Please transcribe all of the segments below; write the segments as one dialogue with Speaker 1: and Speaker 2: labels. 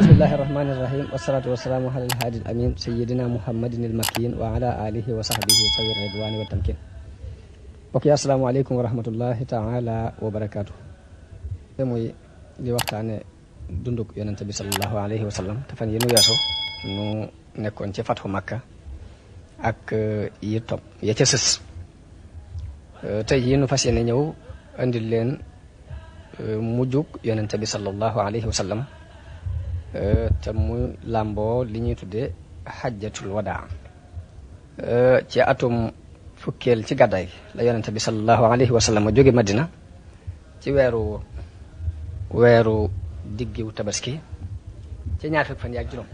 Speaker 1: bismillahi irrahmani irrahim wassalatu wassalaamu ala alhaadi al amin sayidina muhammadin al makin wa ala alihi wa sahbihi sawi ridwani wa tamkin. mbokk yi asalaamaaleykum wa rahmatullahi taala wa barakaatu. te muy di waxtaane dunduk yonente bi salallahu alayhi wa sallam te fan yi nu weesu nu nekkoon ci fatxu makka ak yi topp ya ca sës. tey yi nu fas yéene ñëw andil leen mujjug yonente bi salallahu alayhi wa sallam te mu làmboo li ñuy tuddee xajjatul wadaa. ci atum fukkeel ci gàddaay la yonente bi salallahu alayhi wa sallam jóge madina ci weeru diggiw tabaski ci ñaar fukki fan ya ak juróom.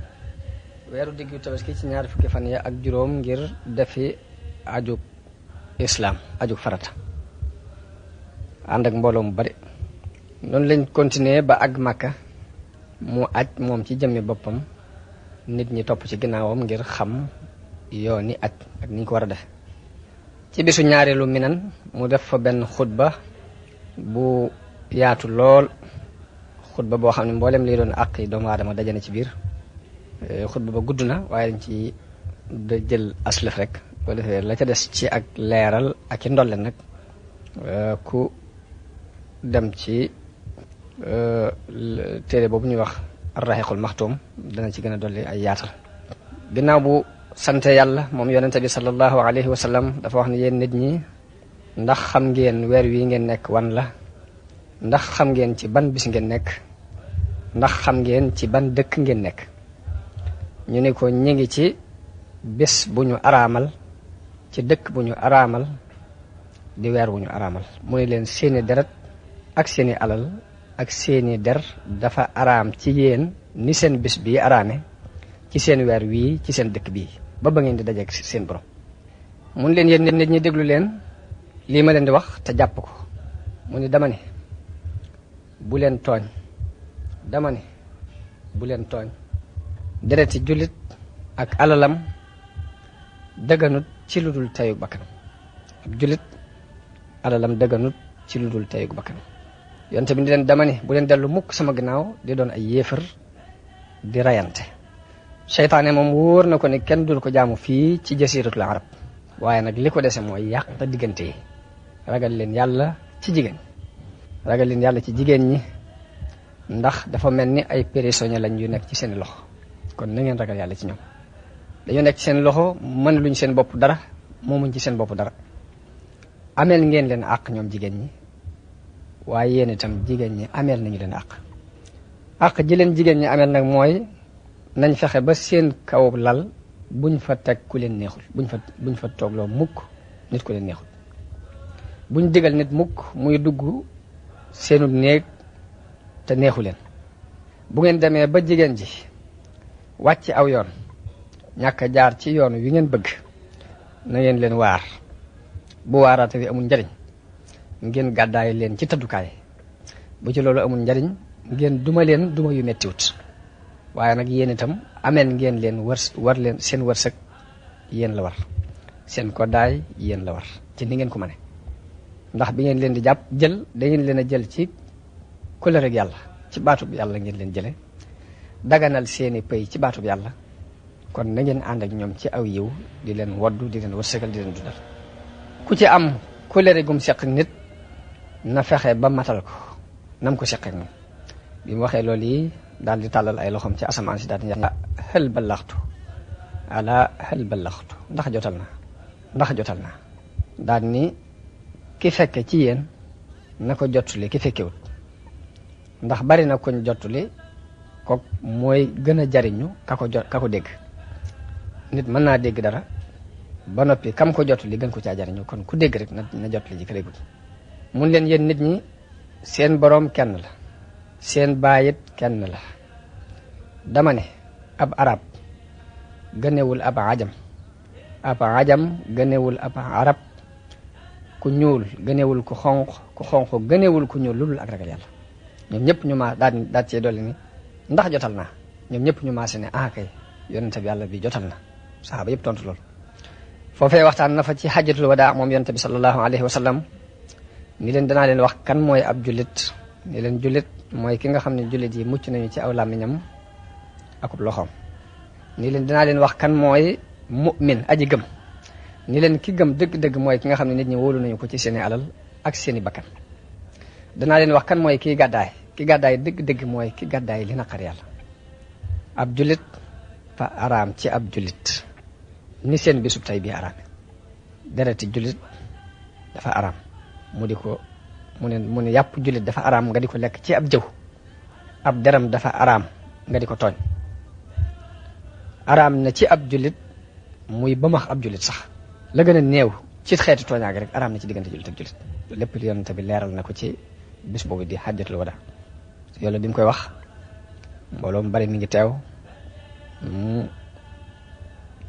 Speaker 1: weeru diggiw tabaski ci ñaar fukki fan ya ak juróom ngir defi ajug islaam ajug farata ànd ak mbooloo mu bari. noonu lañ continuer ba ak Makka mu aj moom ci jëmmi boppam, nit ñi topp ci ginnaawam ngir xam yooni aj ak ni ñu ko war a def. ci bisu ñaareelu minan mu def fa benn xutba bu yaatu lool, xutba boo xam ne mboolem liy doon àq yi doomu aadama dajane ci biir. xutba ba gudd na waaye dañ ci jël aslëf rek boo defee la ca des ci ak leeral ak i ndolle nag ku dem ci téere boobu ñuy wax arraxiqul maxtuum dana ci gën a dolli ay yaatal. ginnaaw bu sante yàlla moom yonente bi sallallahu alayhi wa sallam dafa wax ne yéen nit ñi ndax xam ngeen weer wi ngeen nekk wan la, ndax xam ngeen ci ban bis ngeen nekk, ndax xam ngeen ci ban dëkk ngeen nekk. ñu ne ko ñi ngi ci bés bu ñu araamal, ci dëkk bu ñu araamal, di weer wu ñu araamal. mu ne leen seeni deret ak seeni alal ak seeni der dafa araam ci yéen ni seen bés bii araame ci seen weer wii ci seen dëkk bii ba ngeen di dajeek seen borom. mun leen yéen nit ñi déglu leen lii ma leen di wax te jàpp ko. mu ni dama ne bu leen tooñ, dama ne bu leen tooñ. dereti jullit ak alalam dëgganut ci lu dul teyug bakkanam. ak jullit alalam dëgganut ci lu dul teyug bakkanam. yonte bi ni leen dama ne bu leen dellu mukk sama gannaaw di doon ay yéefar di rayante. seytaane moom wóor na ko ne kenn dul ko jaamu fii ci jasiratul arab, waaye nag li ko dese mooy yàq diggante yi. ragal leen yàlla ci jigéen, ragal leen yàlla ci jigéen ñi, ndax dafa mel ni ay prisonniers lañ yu nekk ci seen loxo. kon na ngeen ragal yàlla ci ñoom. dañoo nekk ci seen loxo, mën luñ seen bopp dara, moomuñ ci seen bopp dara. ameel ngeen leen àq ñoom jigéen ñi, waaye yéen itam jigéen ñi ameel nañu leen àq. àq ji leen jigéen ñi ameel nag mooy nañ fexe ba seen kaw lal buñ fa teg ku leen neexul, buñ fa toogloo mukk nit ku leen neexul. buñ digal nit mukk muy dugg seenub néeg te neexu leen. bu ngeen demee ba jigéen ji wàcc aw yoon, ñàkk a jaar ci yoon wi ngeen bëgg, na ngeen leen waar. bu waaraate wi amul njariñ ngeen gàddaay leen ci tëddukaay. bu ci loolu amul njariñ ngeen duma leen duma yu mettiwut. waaye nag yéen itam ameel ngeen leen war leen seen wërsëg yéen la war, seen koddaay yéen la war ci ni ngeen ko mëne. ndax bi ngeen leen di jël dangeen leen a jël ci kóllëre yàlla, ci baatub yàlla ngeen leen jële, daganal seeni pëy ci baatub yàlla. kon na ngeen ànd ak ñoom ci aw yiw di leen woddu, di leen wërsëgal, di leen dundal. ku ci am kóllëre gum seq ak nit na fexe ba matal ko nam ko seq ak moom. bi mu waxee loolu yi daal di tàllal ay loxoom ci asamaan si daal di xel ballaxtu ala xel ballaxtu, ndax jotal na, ndax jotal na. daal ni ki fekke ci yéen na ko jottuli ki fekkewut, ndax bari na koñ jottuli ko mooy gën a jariñu ka ko dégg. nit mën naa dégg dara ba noppi kam ko jottuli gën ko caa jariñu, kon ku dégg rek na jottuli ji ka déggul. mun leen yéen nit ñi seen boroom kenn la, seen baayit kenn la. dama ne ab arab gënewul ab ajam, ab ajam gënewul ab arab, ku ñuul gënewul ku xonq gënewul ku ñuul lu dul ak ragal yàlla. ñoom ñëpp ñu ma daal cee dolli ni ndax jotal naa. ñoom ñëpp ñu maase ne ah kay yonente bi yàlla bi jotal na. saxaaba yëpp tontu loolu. foofee waxtaan na fa ci xajjatul wadaa moom yonente bi sallallahu alayhi wa sallam ni leen danaa leen wax kan mooy ab jullit. ni leen jullit mooy ki nga xam ne jullit yi mucc nañu ci aw làmmiñam akub loxoom ni leen dinaa leen wax kan mooy mu'min aji gëm ni leen ki gëm dëgg-dëgg mooy ki nga xam ne nit ñi wóolu nañu ko ci seeni alal ak seeni bakkan danaa leen wax kan mooy kii gàddaay ki gàddaay dëgg-dëgg mooy ki gàddaay li naqar yàlla ab jullit fa araam ci ab jullit ni seen bisub tey bii araame dereti jullit dafa araam mu ne yàpp jullit dafa araam nga di ko lekk ci ab jëw ab deram dafa araam nga di ko tooñ araam na ci ab jullit muy ba max ab jullit sax la gën a néew ci xeeti tooñaag rek araam na ci diggante jullit ak jullit lépp li yonent bi leeral na ko ci bis boobu di xajjatul wada yàlla bi mu koy wax mbooloo mu bari mi ngi teew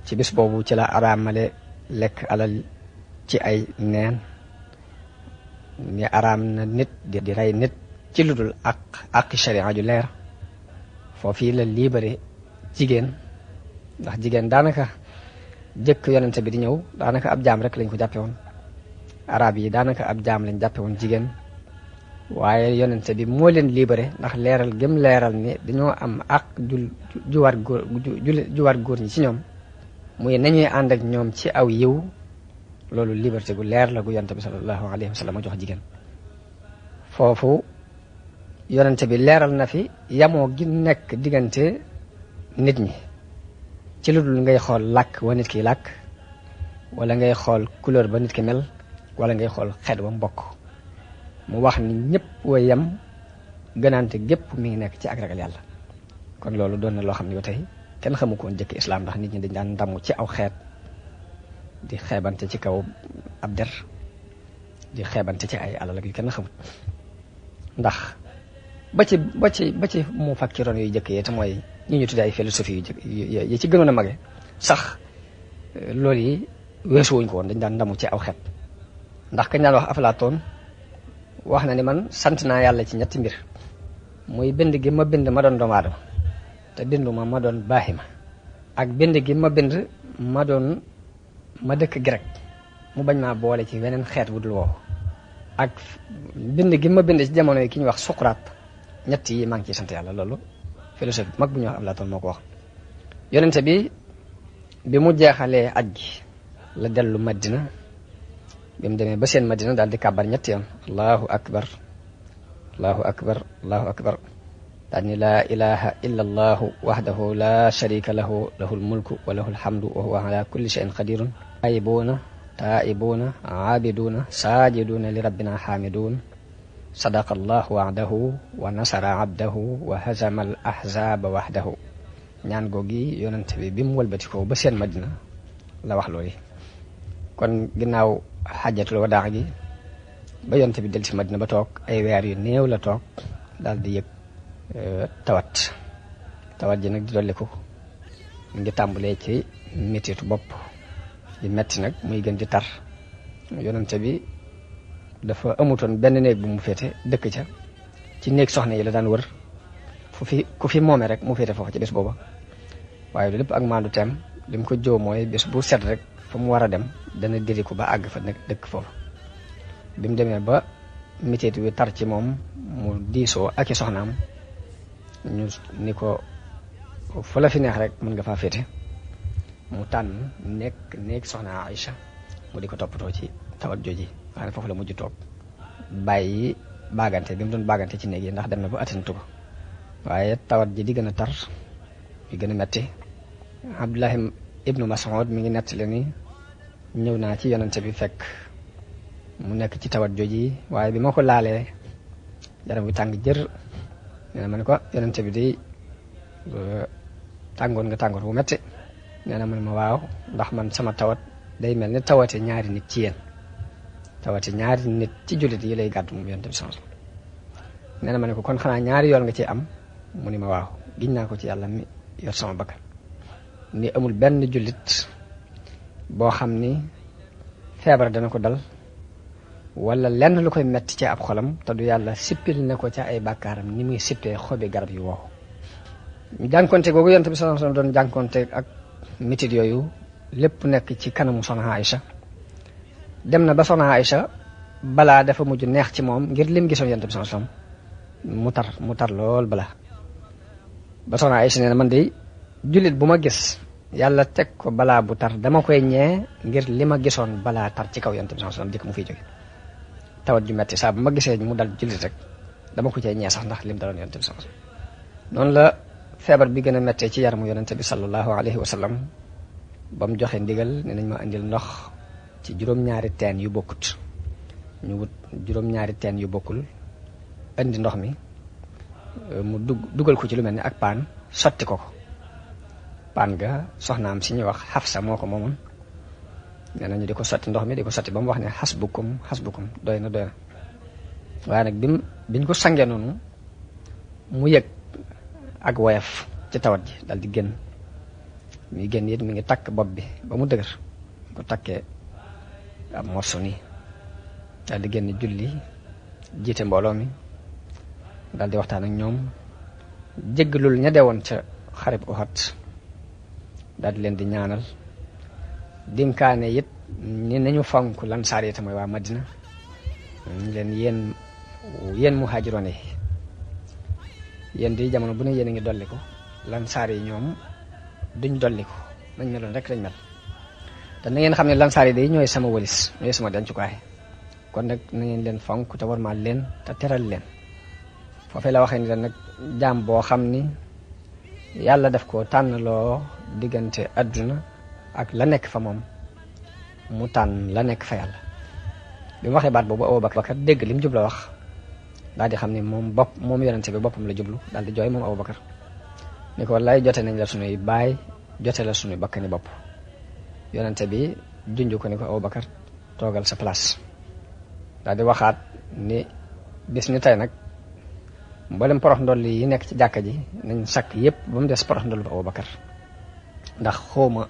Speaker 1: ci bis boobu ci la araamale lekk alal ci ay neen ni araam na nit di rey nit ci lu dul ak sharia ju leer foofii la libéré jigéen ndax jigéen daanaka jëkk yonente bi di ñëw daanaka ab jaam rek lañ ko jàppe woon arab yi daanaka ab jaam lañ jàppe woon jigéen waaye yonente bi moo leen libéré ndax leeral gëm leeral ni dañoo am ak ju war góor ñi ci ñoom muy nañuy ànd ak ñoom ci aw yiw loolu liberté gu leer la gu yonente bi sallallahu alayhi wa sallam jox jigéen foofu yonente bi leeral na fi yamoo gi nekk diggante nit ñi ci lu dul ngay xool làkk wa nit ki làkk wala ngay xool couleur ba nit ki mel wala ngay xool xeet wa mbokk mu wax ni ñëpp wa yem gënaante gépp mi ngi nekk ci ak ragal yàlla kon loolu doon na loo xam ne ba tey kenn xamu ko woon jëkk islam ndax nit ñi dañ daan ndamu ci aw xeet di xeebante ci kaw ab der di xeebante ci ay alal ak yu kenn xamut ndax ba ci mu fakkiroon yooyu jëkk yi te mooy ñi ñu tuddee ay philosophie yu jëkk yi ci gënoon a mage sax loolu yi weesu wuñ ko woon dañ daan ndamu ci aw xeet ndax kañ daan wax Aflaatoon wax na ni man sant naa yàlla ci ñetti mbir muy bind gi ma bind ma doon doomu aadama te binduma ma doon baahima ak bind gi ma bind ma dëkk grec mu bañ maa boole ci weneen xeet bu dul woowu ak bind gi ma bind ci jamono yi ki ñuy wax Socrate ñett yi maa ngi ciy sant yàlla loolu philosophe mag bu ñuy wax Aflaatoon moo ko wax yonente bi mu jeexalee aj gi la dellu Madina bi mu demee ba seen Madina daal di kàbbar ñetti yoon allahu akbar allahu akbar allahu akbar daal ni laa ilaha illa allahu wahdahu la sharika lahu lahul mulku wa lahul hamdu wa huwa ala kulli shay'in qadirun ayibuna taibuna abiduna sajiduna li rabbina hamidun sadaqa allahu wa'dahu wa nasara abdahu wa hazama al ahzaba wahdahu ñaan googi yonente bi mu walbatikoo ba seen Madina la wax loolu kon ginnaaw xajjatul wadaa gi ba yonte bi del si Madina ba toog ay weer yu néew la toog daal di yëg tawat ji nag di dolliku mu ngi tàmbalee ci mettitu bopp di metti nag muy gën di tar yonente bi dafa amutoon benn néeg bu mu féete dëkk ca ci néeg soxna yi la daan wër ku fi moome rek mu féete foofu ci bés booba waaye lépp ak maandu teem li mu ko joo mooy bés bu set rek fa mu war a dem dana diri ko ba àgg fa nekk dëkk foofu bi mu demee ba métit wi tar ci moom mu diisoo ak i soxnaam ñu ni ko fu la fi neex rek mën nga faa féete mu tànn nekk soxna Aïcha mu di ko toppatoo ci tawat jooji xam ne foofu la mujj toog bàyyi baagante bi mu doon baagante ci néeg yi ndax dem na ba attantu ko waaye tawat ji di gën a tar di gën a metti Abdullahi ibnu Mas'ud mi ngi nettali ni ñëw naa ci yonente bi fekk mu nekk ci tawat jooji waaye bi ma ko laalee yaram wi tàng jër nee na ma ne ko yonente bi di tàngoon nga tàngoor bu metti nee na ma ne ma waaw ndax man sama tawat day mel ni tawate ñaari nit ci yéen tawate ñaari nit ci jullit yi lay gàddu moom yonente bi sama nee na ma ne ko kon xanaa ñaari yoon nga ci am mu ni ma waaw giñ naa ko ci yàlla mi yor sama bakkan ni amul benn jullit boo xam ni feebar dana ko dal wala lenn lu koy metti ci ab xolam te du yàlla sippil na ko ca ay bàkkaaram ni muy sippee xobi garab yu wow ñu jànkonte googu yonent bi sallallahu alayhi wasallam doon jànkonte ak mitit yooyu lépp nekk ci kanamu soxna Aïcha dem na ba soxna Aïcha balaa dafa mujj neex ci moom ngir lim gisoon yonent bi sallallahu alayhi wasallam mu tar lool balaa ba soxna Aïcha nee na man de jullit bu ma gis yàlla teg ko balaa bu tar dama koy ñee ngir li ma gisoon balaa tar ci kaw yonent bi sallallahu alayhi wasallam jëkk mu fiy jóge tawat ju metti saa bu ma gisee mu dal jullit rek dama ko cee ñee sax ndax lim daloon yonent bi sallallahu alayhi wasallam noonu la feebar bi gën a mettee ci yaramu yonent bi sallallahu alayhi wasallam ba mu joxe ndigal ne nañ ma indil ndox ci juróom-ñaari teen yu bokkut ñu wut juróom-ñaari teen yu bokkul indi ndox mi mu dugal ko ci lu mel ni ak paan sotti ko paan ga soxnaam si ñuy wax Xafsa moo ko moomoon nee nañu di ko sotti ndox mi di ko sotti ba mu wax ne xasbukum doy na waaye nag biñ ko sangee noonu mu yëg ak woyof ci tawat ji dal di génn muy génn it mi ngi takk bopp bi ba mu dëgër ko takkee ab morso nii dal di génn julli jiite mbooloo mi dal di waxtaan ak ñoom jéggalul ña deewoon ca xareb Uhud dal di leen di ñaanal dinkaane it ni nañu fonk lansaar yi te mooy waa Madina ñu leen yéen muhaajiroon yi yéen di jamono bu ne yéen a ngi dolli ko lansaar yi ñoom duñ dolli ko nañ meloon rek lañ mel te na ngeen xam ne lansaar yi day ñooy sama walis ñooy sama dencukaay kon nag na ngeen leen fonk te warmaal leen te teral leen foofee la waxee ni leen nag jaam boo xam ni yàlla daf ko tànnloo diggante adduna ak la nekk fa moom mu tànn la nekk fa yàlla bi mu waxee baat boobu Abubakar dégg li mu jubla wax daal di xam ni moom yonente bi boppam la jublu daal di jooy moom Abubakar ni ko wallaay jote nañ la sunuy baay jote la sunuy bakkani bopp yonente bi junj ko ni ko Abubakar toogal sa place daal di waxaat ni bis ni tey nag mboolem porox ndoll yi nekk ci jàkka ji nañ sakk yépp ba mu des porox ndoll bu Abubakar ndax xawma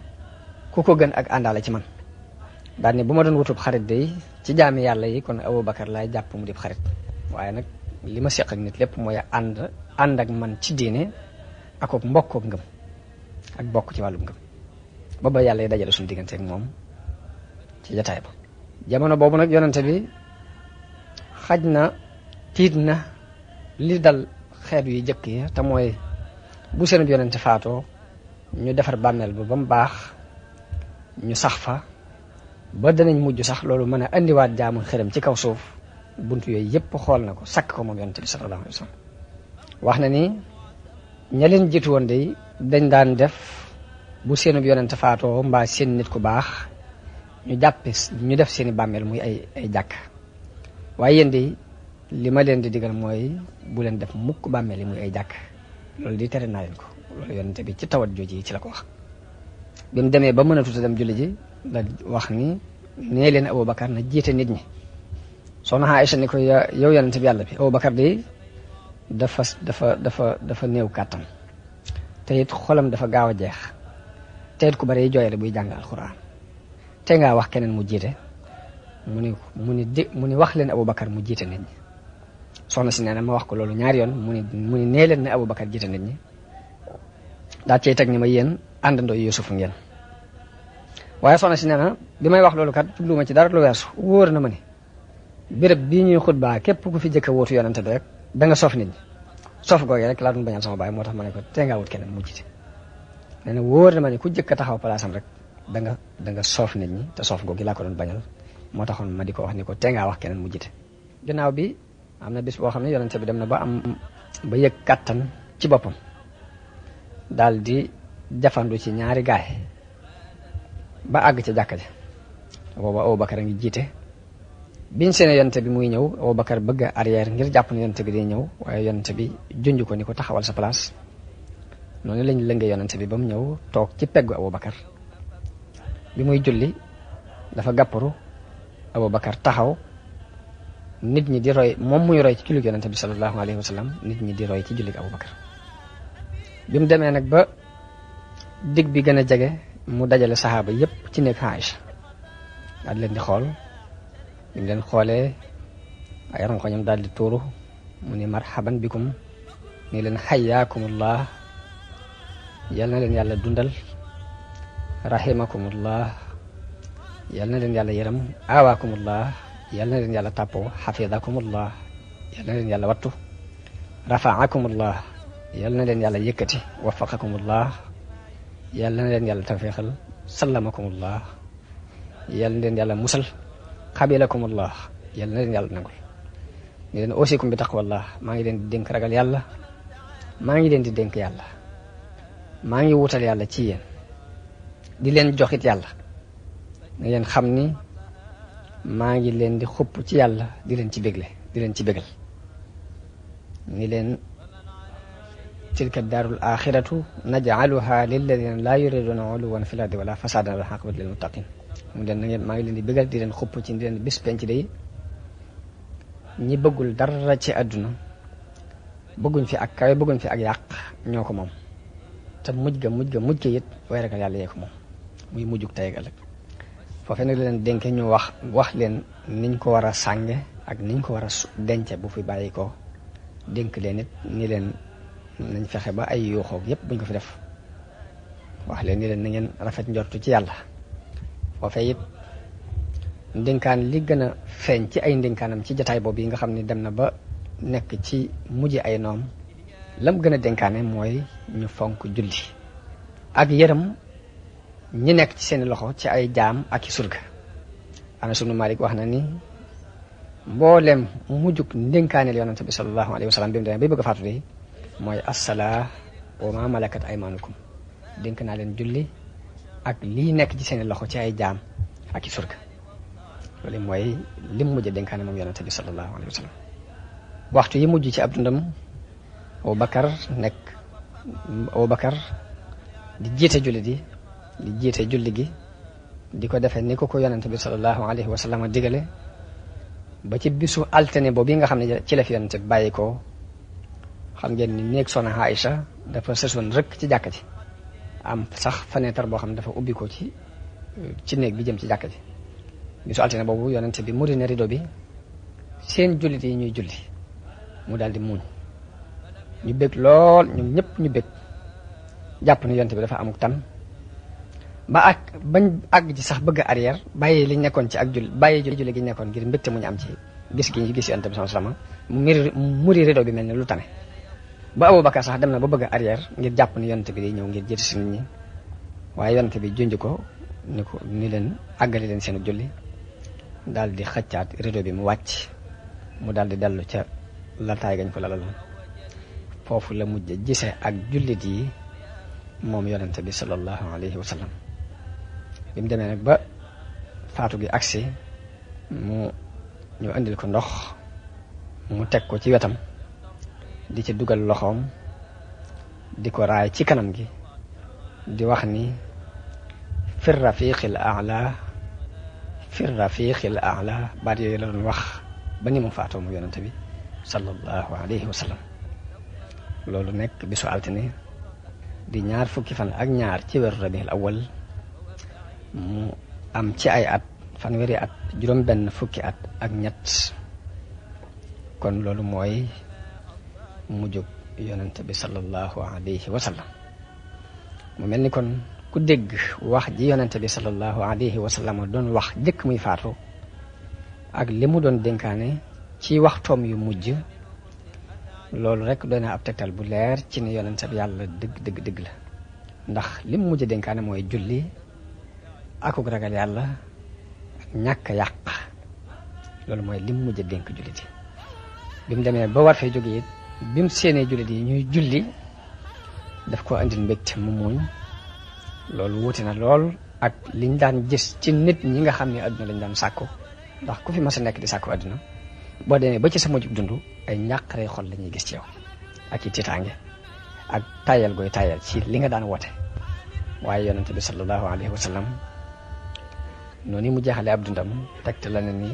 Speaker 1: ku ko gën ak àndaale ci man daal ni bu ma doon wutub xarit day ci jaami yàlla yi kon Abubakar laay jàpp mu dib xarit waaye nag li ma seq ak nit lépp mooy ànd ak man ci diine ak mbokk ak ngëm ak bokk ci wàllum ngëm ba yàlla yi dajale suñu diggante ak moom ci jataay ba jamono boobu nag yonente bi xaj na tiit na li dal xeet yu jëkk yi te mooy bu seen yonente faatoo ñu defar bàmmeel ba mu baax ñu sax fa ba danañ mujj sax loolu mën a indiwaat jaamu xërëm ci kaw suuf buntu yooyu yëpp xool na ko sakk ko moom yonente bi sallallahu alayhi wa sallam wax na ni ña leen jiitu woon de dañ daan def bu seenub yonente faatoo mbaa seen nit ku baax ñu def seeni bàmmeel muy ay jàkk waaye yéen de li ma leen di digal mooy bu leen def mukk bàmmeel yi muy ay jàkk loolu di tere naa leen ko loolu yonente bi ci tawat jooji ci la ko wax bi mu demee ba mën a tuta dem julli ji la wax ni nee leen Abubakar na jiite nit ñi soxna Aïcha ni ko yow yonente bi yàlla bi Abubakar de dafa néew kàttan te it xolam dafa gaaw a jeex te it ku bari jooyale buy jàng alxuraan te ngaa wax keneen mu jiite mu ni wax leen Abubakar mu jiite nit ñi soxna si nee na ma wax ko loolu ñaari yoon mu ni nee leen ne Abubakar jiite nit ñi daa cey teg ni ma yéen àndandoo Yuusuf ngeen waaye soxna si nee na bi may wax loolu kat jubluwuma ci dara lu weesu wóor na ma ni béréb bii ñuy xutbaa képp ku fi jëkk a wóotu yonante bi rek da nga soof nit ñi soof googee rek laa doon bañal sama baay moo tax ma ne ko tee ngaa wut keneen mu jiite nee na wóor na ma ni ku jëkk a taxaw palaasam rek da nga soof nit ñi te soof googi laa ko doon bañal moo taxoon ma di ko wax ni ko tee ngaa wax keneen mu jiite ginnaaw bi am na bis boo xam ne yonente bi dem na ba yëg kàttan ci boppam daal di jafandu ci ñaari gaay ba àgg ca jàkka ja booba Abubakar a ngi jiite biñ seen yonente bi muy ñëw Abubakar bëgg a arrière ngir jàpp ne yonente bi day ñëw waaye yonente bi junj ko ni ko taxawal sa place noonu lañ lëngee yonente bi ba mu ñëw toog ci peggu Abubakar bi muy julli dafa gàpparu Abubakar taxaw nit ñi di roy moom muy roy ci jullig yonente bi sallallahu alayhi wa sallam nit ñi di roy ci jullig Abubakar bi mu demee nag ba dig bi gën a jege mu dajale saxaaba yépp ci nekk Aïcha daal leen di xool bi mu leen xoolee ay rankoñam daal di tuuru mu ni marhaban bikum ni leen xayaakumullah yal na leen yàlla dundal rahimakumullah yal na leen yàlla yërëm awaakumullah yal na leen yàlla tàppoo xafidakumullah yal na leen yàlla wattu rafaakumullah yal na leen yàlla yëkkati wafaqakumullah yàlla na leen yàlla tawfeexal sallamakumullah yàlla na leen yàlla musal xabilakumullah yàlla na leen yàlla nangul ñu leen ausikum bi taqwallah maa ngi leen di dénk ragal yàlla maa ngi leen di dénk yàlla maa ngi wutal yàlla ci yéen di leen joxit yàlla na ngeen xam ni maa ngi leen di xupp ci yàlla di leen ci bégle di leen ci bégal ni leen tilka daarul axiratu naj'aluha lilladina laa yuriduna uluwan fil ardi wala fasadan wal aqibatu lil muttaqin mu leen na ngeen maa ngi leen di bégal di leen xupp ci di leen bis penc day ñi bëggul dara ci àdduna bëgguñ fi ak kawe bëgguñ fi ak yàq ñoo ko moom te mujj ga it way ragal yàlla yee ko moom muy mujjug tey ak ëllëg foofee nag leen dénke ñu wax leen niñ ko war a sànge ak niñ ko war a dence bu fi bàyyi ko dénk leen it ni leen nañ fexe ba ay yuuxoog yépp buñ ko fi def wax leen ni leen na ngeen rafet njortu ci yàlla foofee it ndénkaan li gën a feeñ ci ay ndénkaanam ci jataay boobu yi nga xam ne dem na ba nekk ci mujj ay noom lam gën a dénkaane mooy ñu fonk julli ak yërëm ñi nekk ci seeni loxo ci ay jaam ak i surga Anas ibn Malik wax na ni mboolem mujjug ndénkaaneel yonante bi sallallahu alayhi wa sallam bi mu demee bay bëgg a faatu de mooy assalaa wa ma malakat aymanukum dénk naa leen julli ak lii nekk ci seeni loxo ci ay jaam ak i surga loolu mooy lim mujj a dénkaane moom yonante bi sallallahu alayhi wa sallam waxtu yi mujj ci ab dundam Abubakar di jiite julli di jiite julli gi di ko defee ni ko yonante bi sallallahu alayhi wa sallam digale ba ci bisu altine boobu nga xam ne ci la fi yonante bi bàyyi ko xam ngeen ni néeg Soxna Aïcha dafa sësoon rek ci jàkka ji am sax fenêtre boo xam ne dafa ubbi ko ci néeg bi jëm ci jàkka ji bisu altine boobu yonante bi muri na rido bi seen jullit yi ñuy julli mu daal di muuñ ñu bég lool ñoom ñëpp ñu bég jàpp ne yonante bi dafa amuk tan bañ àgg ci sax bëgg a arrière bàyyi li nekkoon ci ak bàyyi julli gi nekkoon ngir mbégte mu ñu am ci gis gi ñu gis yonante bi sallallahu alayhi wasallam mu muri rido bi mel ne lu tane ba Abubakar sax dem na ba bëgg a arrière ngir jàpp ne yonante bi day ñëw ngir jëti si nit ñi waaye yonante bi junj ko ni leen àggali leen seen julli daal di xëccaat rido bi mu wàcc mu daal di dellu ca laltaay gañ ko lalaloon foofu la mujj gise ak jullit yi moom yonente bi sallallahu alayhi wa sallam bi mu demee nag ba faatu gi agsi ñu indil ko ndox mu teg ko ci wetam di ci dugal loxoom di ko raay ci kanam gi di wax ni fi rafiqil a'la fi rafiqil a'la baat yooyu la doon wax ba ni mu faatoo mu yonente bi sallallahu alayhi wa sallam loolu nekk bisu altine di ñaar fukki fan ak ñaar ci weeru rabiul awwal mu am ci ay at fanweeri at juróom benn fukki at ak ñett kon loolu mooy mujjug yonente bi sallallahu alayhi wa sallam mu mel ni kon ku dégg wax ji yonente bi sallallahu alayhi wa sallam doon wax jëkk muy faatu ak li mu doon dénkaane ci waxtoom yu mujj loolu rek doy na ab tegtal bu leer ci ne yonente bi yàlla dëgg la ndax li mu mujj dénkaane mooy julli akuk ragal yàlla ñàkk yàq loolu mooy li mu mujj dénk jullit yi bi mu demee ba war fay jóge it bi mu séenee jullit yi ñuy julli daf ko andil mbégte mu muuñ loolu wuute na lool ak liñ daan gis ci nit ñi nga xam ne adduna lañ daan sàkku ndax ku fi mas a nekk di sàkku adduna boo demee ba ci sa mujjug dund ay ñàqare xol la ñuy gis ci yow ak i tiitaange ak tayal gooy tayal ci li nga daan woote waaye yonente bi sallallahu alayhi wa sallam noonu mu jeexale ab dundam tegte la ne ni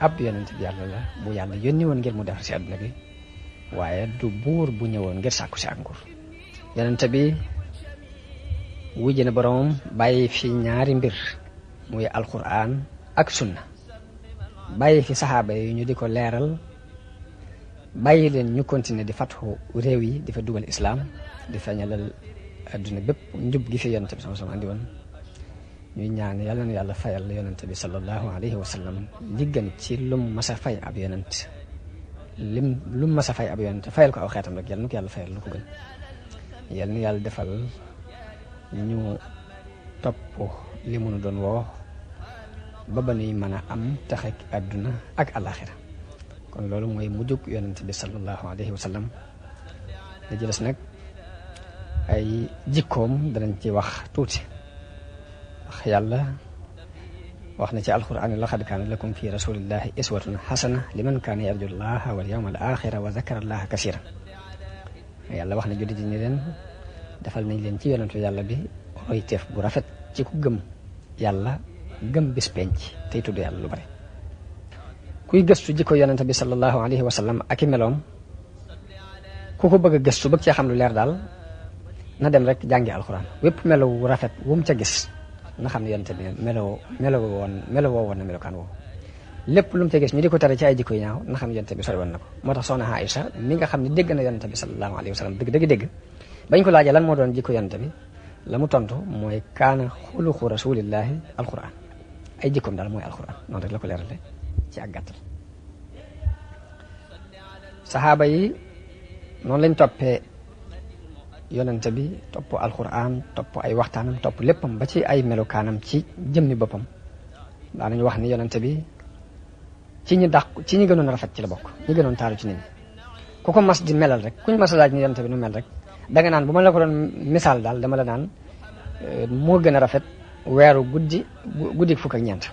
Speaker 1: ab yonente bi yàlla la bu yàlla yónni woon ngir mu defar si adduna bi waaye du buur bu ñëwoon ngir sàkku si ak nguur yonente bi wujj na boroomam bàyyi fi ñaari mbir muy alquran ak sunna bàyyi fi saxaaba yi ñu di ko leeral bàyyi leen ñu continuer di fatxu réew yi di fa dugal islaam di feeñalal adduna bépp njub gi fi yonente bi sallallahu alayhi wa sallam andi woon ñuy ñaan yàlla na yàlla fayal yonente bi sallallahu alayhi wa sallam li gën ci lum masa fay ab yonent lum masa fay ab yonent fayal ko aw xeetam rek yàlla na ko yàlla fayal lu ko gën yàlla na yàlla defal ñu topp li mu nu doon woo ba ba nuy mën a am taxek àdduna ak alaxira kon loolu mooy mujjug yonent bi sallallahu alayhi wa sallam da ci des nag ay jikkoom danañ ci wax tuuti wax yàlla wax na ci alquran laqad kaana lakum fi rasulillahi iswatun hasana liman kaana yarju llaha wal yawmal axira wa zakara allaha kasira yàlla wax na jullit ñi leen defal nañ leen ci yonentu yàlla bi royteef bu rafet ci ku gëm yàlla gëm bis penc tey tudd yàlla lu bari kuy gëstu jikko yonent bi sallallahu alayhi wa sallam ak i meloom ku ko bëgg a gëstu bëgg cee xam lu leer daal na dem rek jàngi alxuraan wépp melo wu rafet wu mu ca gis na xam ne yonent bi melo woon na melokaan woowu lépp lu mu ca gis ñu di ko tere ci ay jikko yi ñaaw na xam ne yonent bi sori woon na ko moo tax soxna Aïcha mi nga xam ne dégg na yonent bi sallallahu alayhi wa sallam dëgg bañ ko laajee lan moo doon jikko yonent bi la mu tontu mooy kaana xuluqu rasulillahi alquran ay jikkoom daal mooy alquran noonu rek la ko leerale ci ak gàttal saxaaba yi noonu lañ toppee yonent bi topp alquran topp ay waxtaanam topp léppam ba ci ay melokaanam ci jëmmi boppam daanañu wax ni yonent bi ci ñi gënoon rafet ci la bokk ñi gënoon taaru ci nit ñi ku ko mas di melal rek kuñ mas a laaj ni yonent bi nu mel rek danga naan bu ma la ko doon misaal daal dama la naan moo gën a rafet weeru guddi fukk ak ñeent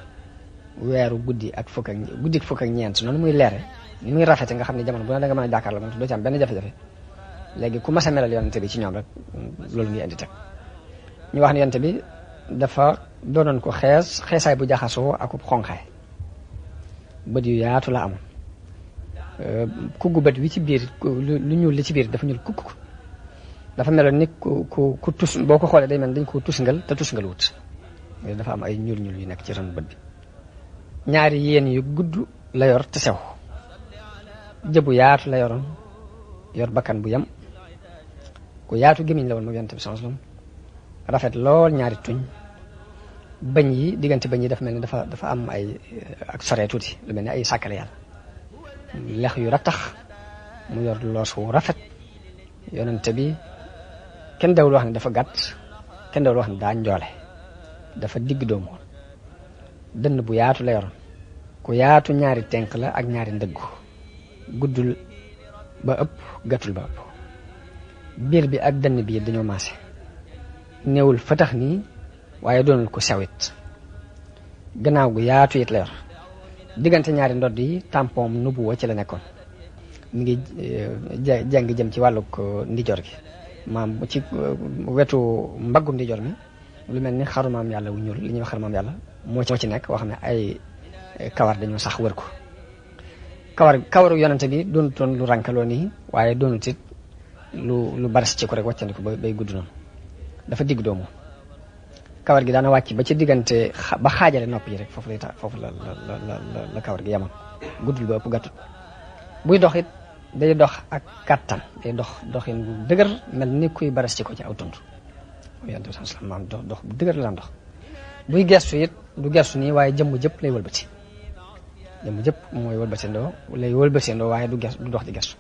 Speaker 1: weeru guddi fukk ak ñeent noonu muy leere ni muy rafete nga xam ne jamono bu ne da nga mën a jàkkaarloo moom doo ci am benn jafe-jafe léegi ku mas a melal yonent bi ci ñoom rek loolu ngi indi teg ñu wax ne yonent bi dafa doonoon ko xeesaay bu jaxasoo akub xonqaay bët yu yaatu la amoon kuggu bët wi ci biir lu ñuul li ci biir dafa ñuul kukk dafa meloon ni ku tus boo ko xoolee day mel dañ ko tusngal te tusngal wut dafa am ay ñuul yu nekk ci ron bët bi ñaari yéen yu gudd la yor te sew jëbu yaatu la yoroon yor bakkan bu yam ku yaatu gémmiñ la woon moom yonent bi sallallahu alayhi wasallam rafet lool ñaari tuñ bañ yi diggante bañ yi dafa mel ni dafa am ay ak sore tuuti lu mel ni ay sàkkale yàlla lex yu rattax mu yor loos wu rafet yonent bi kenn dawul wax ne dafa gàtt kenn dawul wax ne daa njoole dafa digg doomu dënn bu yaatu la yoroon ku yaatu ñaari tenk la ak ñaari ndëggu guddul ba ëpp gàttul ba ëpp biir bi ak dënn bi dañoo maase néewul fatax nii waaye doonul ko sewit gannaaw gu yaatu it la yor diggante ñaari ndodd yi tampon nubuwa ci la nekkoon mi ngi jàng jëm ci wàllug ndijoor gi maam ci wetu mbaggu ndijoor mi lu mel ni xarumaam yàlla wu ñuul li ñuy wax xarumaam yàlla moo ci nekk wax ne ay kawar dañoo sax wër ko kawaru yonante bi doonutoon lu rankaloo nii waaye doonut it lu baras ci ko rek wàccandiku bay gudd noonu dafa digg doomu kawar gi daana wàcc ba ci diggante ba xaajale nopp yi rek foofu la kawar gi yamoon guddul ba ëpp gàttut buy dox it day dox ak kàttan day doxin bu dëgër mel ni kuy baras ci ko ci aw tund yonent bi sallallahu alayhi wasallam dox bu dëgër la dox buy gestu it du gestu nii waaye jëmm jëpp lay wëlbati jëmm jëpp mooy wëlbatindoo waaye du dox di gestu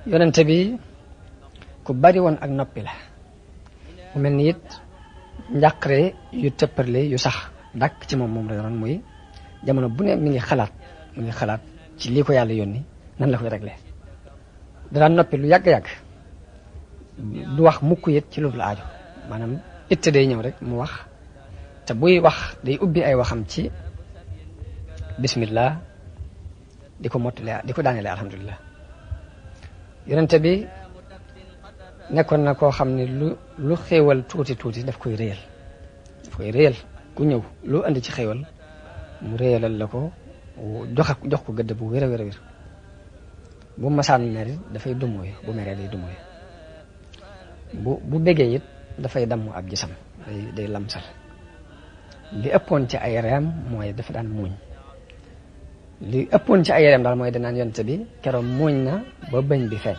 Speaker 1: yonent bi ku bari woon ak noppi la mu mel ni it njàqare yu tëpparle yu sax dàkk ci moom la yoroon muy jamono bu ne mi ngi xalaat ci lii ko yàlla yónni nan la koy réglé daan noppi lu yàgg-yàgg du wax mukk it ci lu la aajo maanaam itte day ñëw rek mu wax te buy wax day ubbi ay waxam ci bismillah di ko mottale di ko daanele alhamdulilah yonente bi nekkoon na koo xam ne lu xéewal tuuti daf koy réyal ku ñëw lu andi ci xéewal mu réyalal la ko jox ko gëdd bu wér a wér bu masaan mer dafay dumooyu bu meree day dumooyu bu bégee it dafay damm ab gisam day lamsal li ëppoon ci ay reem mooy dafa daan muuñ li ëppoon ci ay reem daal mooy danaan yonte bi keroog muuñ na ba bëñ bi feeñ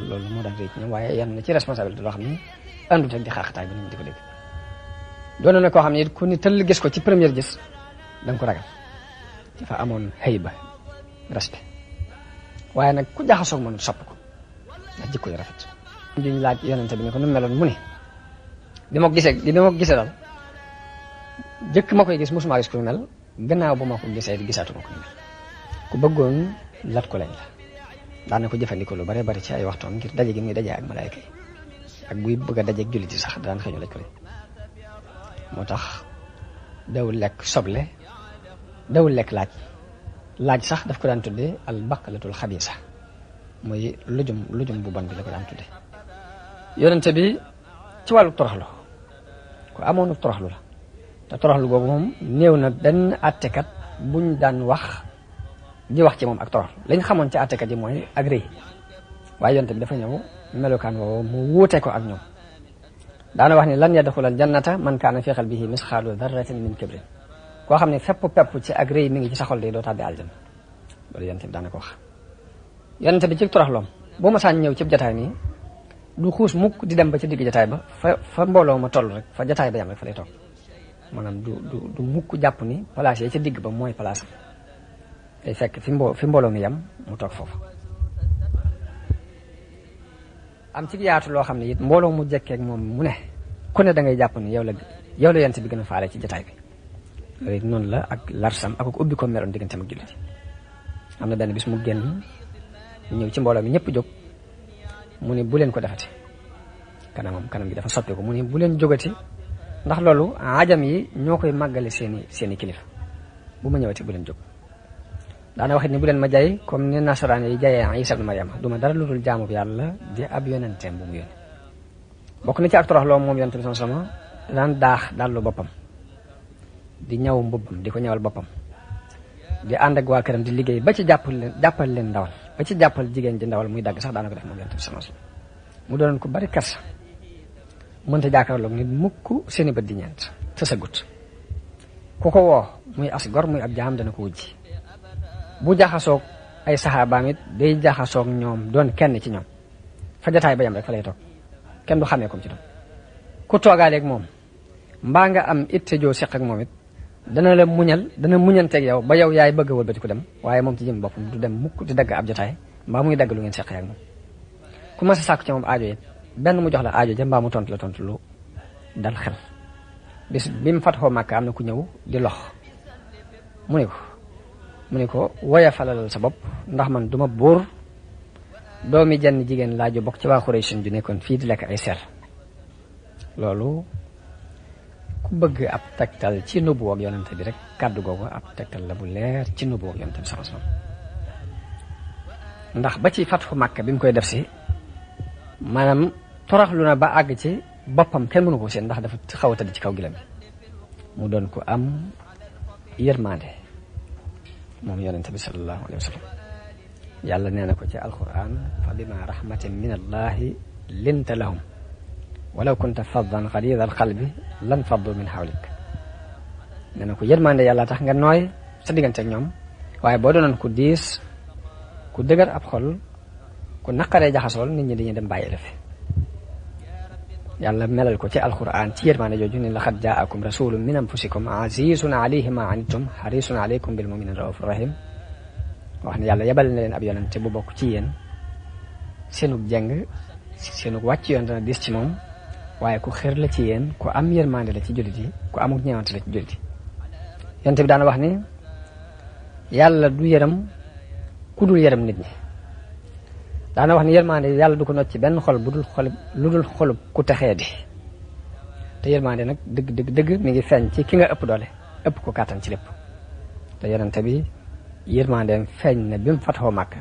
Speaker 1: loolu moo daan réy ci ñoom waaye yan na ci responsabilité loo xam ni àndut ak di xaaxataay bi nañ di ko dégg doon na koo xam ne it ku ni tëll gis ko ci première gis da nga ko ragal dafa amoon hayba respect waaye nag ku jaxasoog man sopp ko ndax jikko yu rafet duñ laaj yonente bi ne ko nu meloon mu ne bi ma gisee daal jëkk ma koy gis mosuma gis ku mel gannaaw bu ma ko gisee gisaatuma ko mel ku bëggoon lat ko lañ la daana ko jëfandikoo lu bare bari ci ay waxtoom ngir daje gi muy daje ak malaayka yi ak buy bëgg a dajeeg jullit yi sax daan xëñu laj ko lañ moo tax dawul lekk soble dawul lekk laaj sax daf ko daan tudde al baqalatul xabiisa mooy lujum bu bon bi la ko daan tudde yonente bi ci wàllu toroxlu ku amoon toroxlu la te toroxlu googu moom néew na benn àttekat buñ daan wax ci moom ak toroxlu lañ xamoon ci àttekat yi mooy ak rëy waaye yonente bi dafa ñëw melokaan woowu mu wuute ko ak ñoom daana wax ni lan yadxulal jannata man kaana fi qalbihi misqaalu darratin min kibrin koo xam ne fépp pepp ci ak rëy mi ngi ci sa xol de doo tàbbi aljanna loolu yonente bi daana ko wax yonente bi ci toroxloom boo ma saan ñëw ci jataay nii du xuus mukk di dem ba ci digg jataay ba fa mbooloo ma toll rek fa jataay ba yam rek fa lay toog maanaam du mukk jàpp ni place yi ca digg ba mooy place am day fekk fi mbooloo mi yam mu toog foofu am ci yaatu loo xam ne it mbooloo mu jekkeek moom mu ne ku ne da ngay jàpp ni yow la yonent bi gën a faale ci jataay bi loolu it noonu la ak larsam ak ubbi ko meloon digganteem ak jullit am na benn bis mu génn ñëw ci mbooloo mi ñëpp jóg mu ni bu leen ko defati kanam gi dafa soppeeku mu ni bu leen jógati ndax loolu ajam yi ñoo koy màggale seeni kilifa bu ma ñëwati bu leen jóg daana waxit ni bu leen ma jay comme ni nasaraan yi jayee Isa ibn Maryam du ma dara lu dul jaamu yàlla di ab yonenteem bu mu yónni bokk na ci ak toroxloo moom yonent bi sama daan daax dallu boppam di ñaw mbubbam di ko ñawal boppam di ànd ak waa këram di liggéey ba ci jàppal leen ndawal ba ci jàppal jigéen ji ndawal muy dagg sax daana ko def moom yonent bi sama mu doonoon ko bari kersa mënta jàkkaarloog nit mukk seeni bët di ñeent te sa gut ku ko woo muy as gor muy ab jaam dana ko wujji bu jaxasoog ay saxaabaam it day jaxasoog ñoom doon kenn ci ñoom fa jataay ba yam rek fa lay toog kenn du xamee comme ci doon ku toogaaleeg moom mbaa nga am itte joo seq ak moom it dana muñanteeg yow ba yow yaay bëgg a wëlbati ko dem waaye moom ci jëm boppam du dem mukk di dagg ab jataay mbaa muy dagg lu ngeen seqee ak moom ku ma sa sàkku ci moom aajo it benn mu jox la aajo ja mbaa mu tontu lu dal xel bis bi mu fatxoo Màkka am na ku ñëw di lox mu ni ko woya falalal sa bopp ndax man duma buur doomi jenn jigéen laa ju bokk ci waa Xuraysin ju nekkoon fii di lekk ay ser loolu ku bëgg ab tegtal ci nubuwa ak yonente bi rek kàddu googu ab tegtal la bu leer ci nubuwa ak yonente bi sallallahu alayhi wasallam ndax ba ci fatxu Màkka bi mu koy def si maanaam toroxlu na ba àgg ci boppam kenn mënu ko seen ndax dafa xaw a tëdd ci kaw gilam bi mu doon ko am yërmande moom yonente bi sallallahu alayhi wa sallam yàlla nee na ko ci alquran fa bima rahmatin min allahi linta lahum walaw kunta faddan ghalida alqalbi lan faddu min hawlik nee na ko yërmande yàlla tax nga nooy sa diggante ak ñoom waaye boo doonoon ku diis ku dëgër ab xol ku naqaree jaxasool nit ñi dañuy dem bàyyi la fi yàlla melal ko ci alquran ci yërmande jooju ni laqad jaakum rasulun min anfusikum azizun alayhi ma anittum harisun alaykum bil mu'minina raufur rahim wax ne yàlla yebal na leen ab yonente bu bokk ci yéen seenug jeng seenug wàcc yoon dana dis ci moom waaye ku xër la ci yéen ku am yërmande la ci jullit yi ku amuk ñeewante la ci jullit yi yonente bi daana wax ni yàlla du yërëm ku dul yërëm nit ñi daana wax ni yërmande yàlla du ko not ci benn xol lu dul xolub ku texee di te yërmande nag dëgg mi ngi feeñ ci ki nga ëpp doole ëpp ko kàttan ci lépp te yonente bi yërmandeem feeñ na bi mu fatxoo Màkka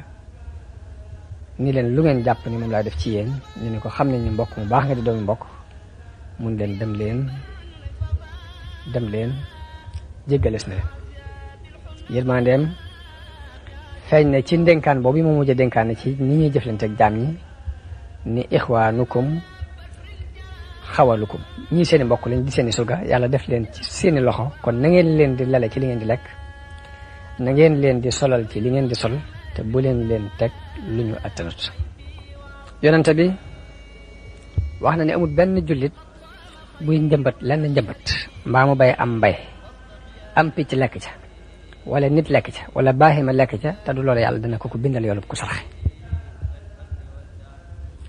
Speaker 1: ni leen lu ngeen jàpp ni moom laay def ci yéen ñu ne ko xam nañ ni mbokk mu baax nga di doomi mbokk mun leen dem leen jéggales na leen yërmandeem feeñ na ci ndénkaan boobu mu mujj a dénkaan ci ni ñuy jëflante ak jaam ñi ni ixwaanukum xawalukum ñii seeni mbokk lañ di seeni surga yàlla def leen ci seeni loxo kon na ngeen leen di lale ci li ngeen di lekk na ngeen leen di solal ci li ngeen di sol te bu leen teg lu ñu attanut yonente bi wax na ne amul benn jullit buy njëmbat mbaa mu bay am mbay am picc lekk ca wala nit lekk ca wala baaxima lekk ca te du loolu yàlla dana ko bindal yoolub ku saraxe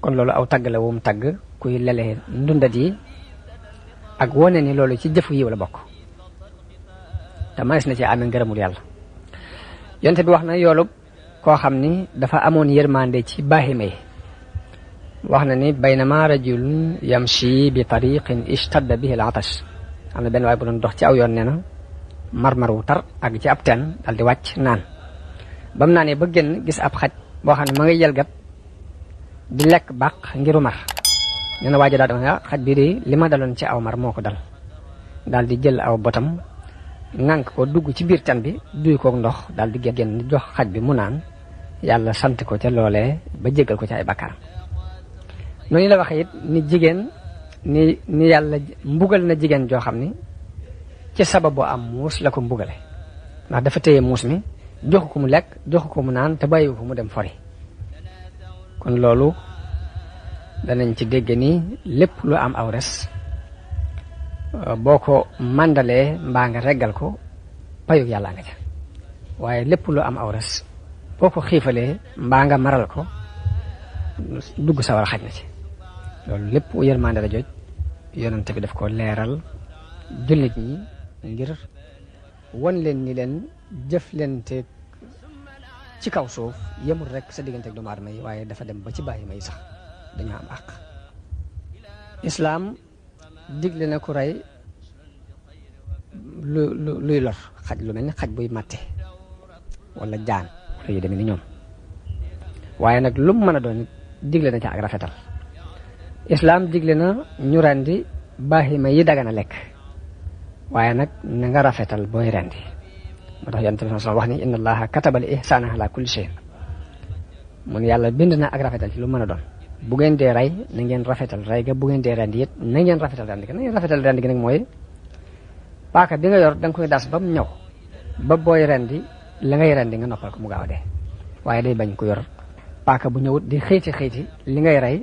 Speaker 1: kon loolu aw tagg la wum tagg kuy lele ndundat yi ak wone ni loolu ci jëfu yiw la bokk te manes na ci amee ngërëmul yàlla. yonte bi wax na yoolub koo xam ni dafa amoon yërmande ci baahima yi. wax na ni baynama rajulun yamshi bi tariqin ishtadda bihi al-atash am na benn waay bu doon dox ci aw yoon nee na marmar wu tar ak ci ab teen dal di wàcc naan ba mu naanee ba génn gis ab xaj boo xam ne ma ngay yelgat di lekk bàq ngiru mar. nee na waa ji daal di wax ne xaj bii de li ma daloon ci aw mar moo ko dal daal di jël aw botam ŋànk ko dugg ci biir teen bi duy koog ndox daal di génn jox xaj bi mu naan yàlla sant ko ca loolee ba jéggal ko ci ay bakkaaram. noonu la waxee it ni jigéen ni yàlla mbugal na jigéen joo xam ni ci sababu am muus la ko mbugale ndax dafa téye muus mi joxu ko mu lekk joxu ko mu naan te bàyyiwu ko mu dem fori. kon loolu danañ ci dégg ni lépp lu am aw res boo ko màndalee mbaa nga reggal ko payug yàlla nga ca waaye lépp lu am aw res boo ko xiifalee mbaa nga maral ko dugg sawar a xaj na ci. loolu lépp yërmande la joj yonente bi daf ko leeral jullit ñi ngir won leen ni leen jëf leen te ci kaw suuf yemul rek sa diggante ak doomu aadama yi waaye dafa dem ba ci bàyyi may sax dañoo am àq. islaam digle na ku rey luy lor xaj lu mel ni xaj buy màtte wala jaan wala yu demee ni ñoom waaye nag lu mu mën a doon digle na ca ak rafetal. islaam digle na ñu rendi baahima yi dagana lekk waaye nag na nga rafetal booy rendi moo tax yonent bi sallallahu alayhi wasallam wax ni inna allaha kataba al ihsana ala kulli shay mun yàlla bind na ak rafetal ci lu mën a doon bu ngeen dee rey na ngeen rafetal rey ga bu ngeen dee rendi it na ngeen rafetal rendi ga na ngeen rafetal rendi gi nag mooy paaka bi nga yor da nga koy das ba mu ñëw ba booy rendi la ngay rendi nga noppal ko mu gaaw a dee waaye day bañ ko yor paaka bu ñëwut di xëyti li ngay rey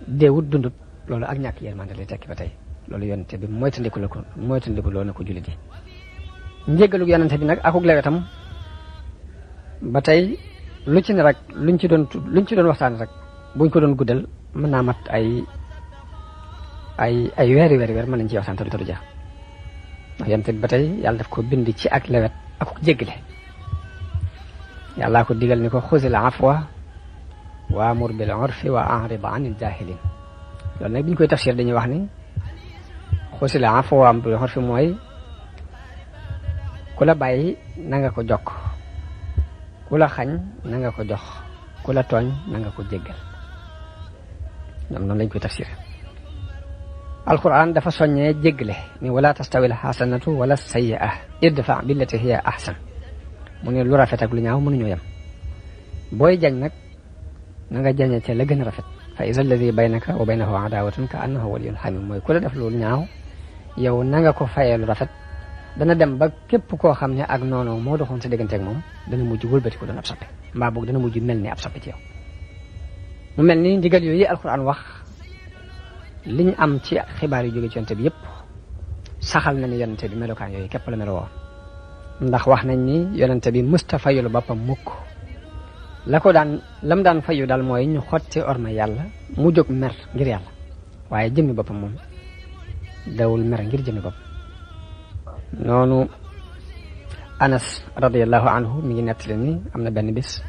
Speaker 1: deewut dundut loolu ak ñàkk yërmande lay tekki ba tey loolu yonente bi moytandiku loolu na ko jullit yi. njéggalug yonente bi nag akuk lewetam ba tey lu ci ne rek luñ ci doon waxtaan rek buñ ko doon guddal mën naa mat ay weeri weer mën nañ ci waxtaan te du jeex ndax yonente bi ba tey yàlla daf ko bind ci ak lewet akuk jéggale yàllaa ko digal ni ko xuzil afwa waamur bil urfi wa a'rid anil jaahiliin loolu nag bi ñu koy tafsir dañuy wax ni xuzil afwa waamur bil urfi mooy ku la bàyyi na nga ko jokk ku la xañ na nga ko jox ku la tooñ na nga ko jéggal ñoom noonu lañ koy tafsir. alquran dafa soññee jéggale ni wala tastawil xasanatu wala sayyi'a idfa billati hiya ahsan mu ne lu rafet ak lu ñaaw mënuñoo yem booy jañ nag na nga jañe ca la gën a rafet fa iza alladi baynaka wa baynahu adawatun ka annahu waliyyun hamim mooy ku la def loolu ñaaw yow na nga ko fayee lu rafet dana dem ba képp koo xam ne ak noonu moo doxoon sa diggante ak moom dana mujj wëlbati ko doon ab soppe mbaa boog dana mujj mel ni ab soppe ci yow. mu mel ni ndigal yooyu alquran wax liñ am ci xibaar yu jóge ci yonente bi yëpp saxal na ni yonente bi melokaan yooyu képp la meloo woon ndax wax nañ ni yonente bi mësta fayulu boppam mukk lam daan fayu daal mooy ñu xotti orma yàlla mu jóg mer ngir yàlla waaye jëmmi boppam moom dawul mer ngir jëmmi bopp. noonu Anas radiyallahu anhu mi ngi nettali ni am na benn bis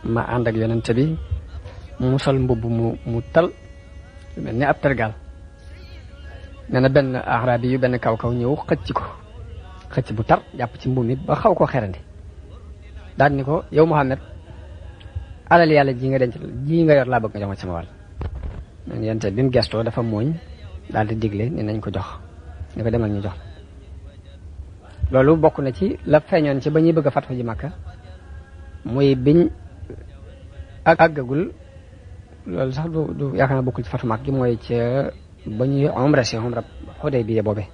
Speaker 1: ma ànd ak yonente bi mu sol mbubb mu tal mel ni ab tergal nee na benn arabi yu benn kaw ñëw xëcc bu tar jàpp ci mbubb mi ba xaw koo xerandi daal ni ko yow Muhammad alal yàlla ji nga yor laa bëgg nga jox ma sama wàll. man yonente bi mu gestoo dafa mooñ daal di digle ni nañ ko jox ni ko demal ñu jox loolu bokk na ci la feeñoon ci ba ñuy bëgg a fatxu ji Makka muy biñ àggagul loolu sax du yaakaar naa bokkul ci fatxu Makka gi mooy ca ba ñuy umra Xudaybiya boobe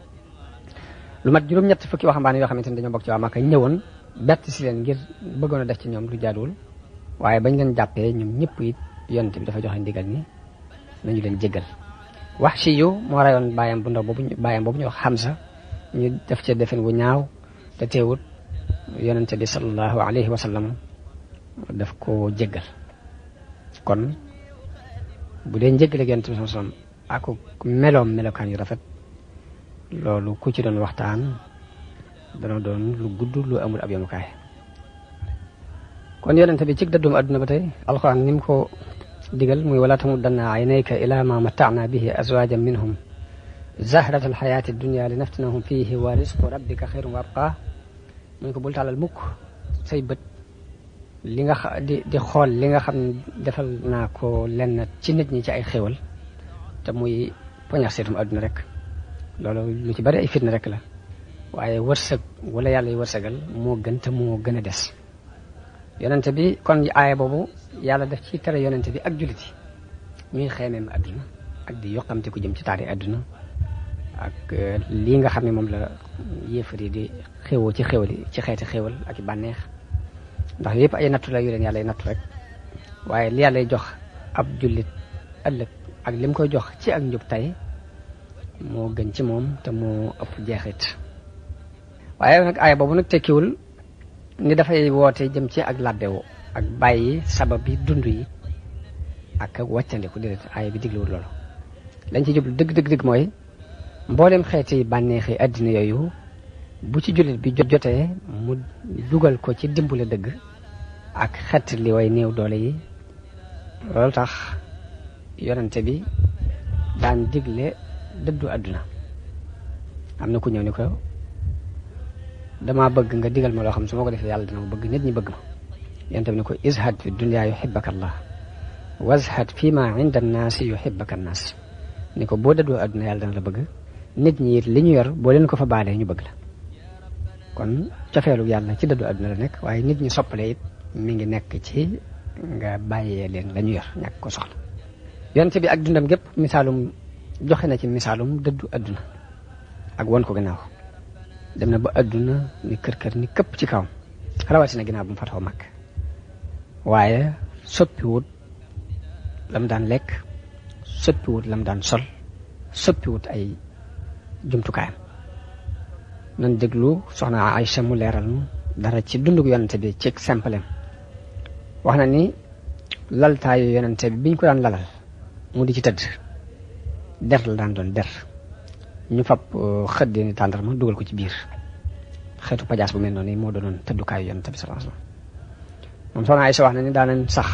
Speaker 1: lu mat juróom-ñett fukki waxambaane yoo xamante ne dañoo bokk ci waa Makka ñëwoon bett si leen ngir bëggoon a def ci ñoom lu jaaduwul waaye bañ leen jàppee ñoom ñëpp it yonent bi dafa joxe ndigal ni nañu leen jéggal. Wahshi yu moo rayoon bàyyam boobu ñu wax Hamza ñu def ca defin wu ñaaw te teewut yonente bi sallallahu alayhi wa sallam daf ko jéggal kon bu dee njéggal ak yonente bi sallallahu alayhi wa sallam ak melokaan yu rafet loolu ku ci doon waxtaan dana doon lu gudd lu amul ab yemukaay. kon yonente bi ci dëddum àdduna ba tey alxuraan ni mu ko digal muy wala tamuddanna aynayka ila ma mata'na bihi azwajan minhum zahrata alxayaati dunya li naftinahum fihi wa risqu rabbika xayrun wa abqa muy ko bul tàllal mukk say bët li nga di xool li nga xam ne defal naa ko lenn ci nit ñi ci ay xéwal te muy poñax seetum àdduna rek loolu lu ci bari ay fitna rek la waaye wërsëg wala yàlla yi wërsëgal moo gën te moo gën a des. yonente bi kon aaya boobu yàlla def ci tere yonente bi ak jullit yi ñuy xeemeem àdduna ak di yokkamte ku jëm ci taari àdduna ak lii nga xam ne moom la yéefar yi di xéwoo ci xéwal yi ci xeeti xéwal ak i bànneex ndax yëpp ay nattu la yu leen yàlla ay nattu rek waaye li yàlla jox ab jullit ëllëg ak lim koy jox ci ak njub tey moo gën ci moom te moo ëpp jeexit. waaye nag aaya boobu nag tekkiwul ni dafay woote jëm ci ak labbewu ak bàyyi sabab yi dund yi ak wàccandiku déedéet aaya bi digluwul loolu lañ ci jublu dëgg mooy mboolem xeeti bànneexi àddina yooyu bu ci jullit bi jotee mu dugal ko ci dimbale dëgg ak xet li way néew doole yi. loolu tax yonente bi daan digle dëddu àdduna. am na ku ñëw ni ko dama bëgg nga digal ma loo xam su ma ko defee yàlla dina ma bëgg nit ñi bëgg ma. yonente bi ni ko izhad fi dunya yuhibbaka allah wazhad fi ma inda annaasi yuhibbaka annaas ni ko boo dëddoo àdduna yàlla dana la bëgg nit ñi it li ñu yor boo leen ko fa baalee ñu bëgg la. kon cofeelu yàlla ci dëddu àdduna la nekk waaye nit ñi soppale it mi ngi nekk ci nga bàyyee leen la ñu yor ñàkk ko soxla. yonente bi ak dundam gépp misaalum joxe na ci misaalum dëddu àdduna ak won ko gannaaw. dem na ba àdduna ni kër ni këpp ci kawam rawatina ginnaaw bu mu fatoo mag waaye soppiwut lam daan lekk soppiwut lam daan sol soppiwut ay jumtukaayam. nan déglu soxna Aïcha mu leeral nu dara ci dundug yonente bi ci simplem. wax na ni laltaayu yonente bi biñ ko daan lalal mu di ci tëdd der la daan doon der ñu fab xëddee ni tàndarma dugal ko ci biir xeetu pajaas bu mel noonu moo doonoon tëddukaayu yonente bi sallallahu alayhi wasallam. moom soxna Aïcha wax na ni daanañ sax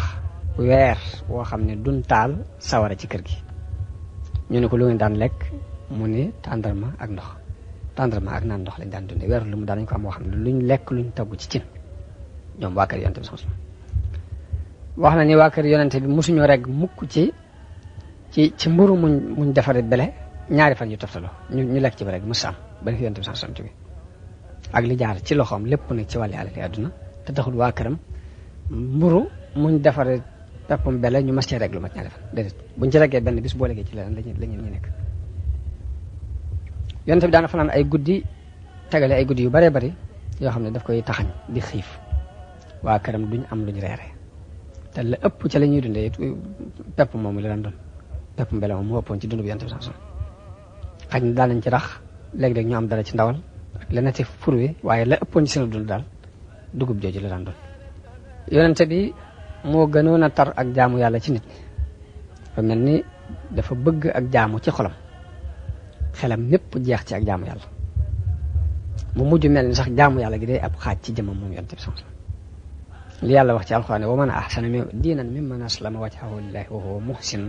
Speaker 1: weer woo xam ne duñ taal sawara ci kër gi. ñu ne ko lu ngeen daan lekk mu ne tàndarma ak ndox tàndarma ak naan ndox lañ daan dundee weer lu mu daanañ ko am woo xam ne luñ lekk luñ togg ci cin ñoom waa kër yonente bi sallallahu alayhi wasallam. wax na ni waa kër yonente bi mosuñu rek mukk ci mburu muñ defaree bele ñaari fan yu toftaloo ñu lekk ci ba rek mos am ba fi yonente bi sallallahu alayhi wasallam ak li jaar ci loxoom lépp nag ci wàllu alali àdduna te taxul waa këram mburu muñ defaree peppum bele ñu mas cee rek lu mat ñaari fan déedéet buñ ci reggee benn bis boo legee ci leneen lañu nekk. yonente bi daana fanaan ay guddi tegale ay guddi yu baree bari yoo xam ne daf koy taxañ di xiif waa këram duñ am luñ reere te la ëpp ca la ñuy dundee pepp moomu la daan doon pepp mbele moom moo ëppoon ci dund bi yonente bi sallallahu alayhi wasallam. xaj na daan nañ ci rax léeg-léeg ñu am dara ci ndawal ak leneen ci fur wi waaye la ëppoon ci seen dund daal dugub jooju la daan doon. yonente bi moo gënoon a tar ak jaamu yàlla ci nit ñi fa mel ni dafa bëgg ak jaamu ci xolam xelam mépp jeex ci ak jaamu yàlla mu mujj mel ni sax jaamu yàlla gi day ab xaaj ci jëmmam moom yonente bi sallallahu alayhi wasallam. li yàlla wax ci alxuraan wa man ahsana diinan mimman aslama wajhahu lillahi wa huwa muhsin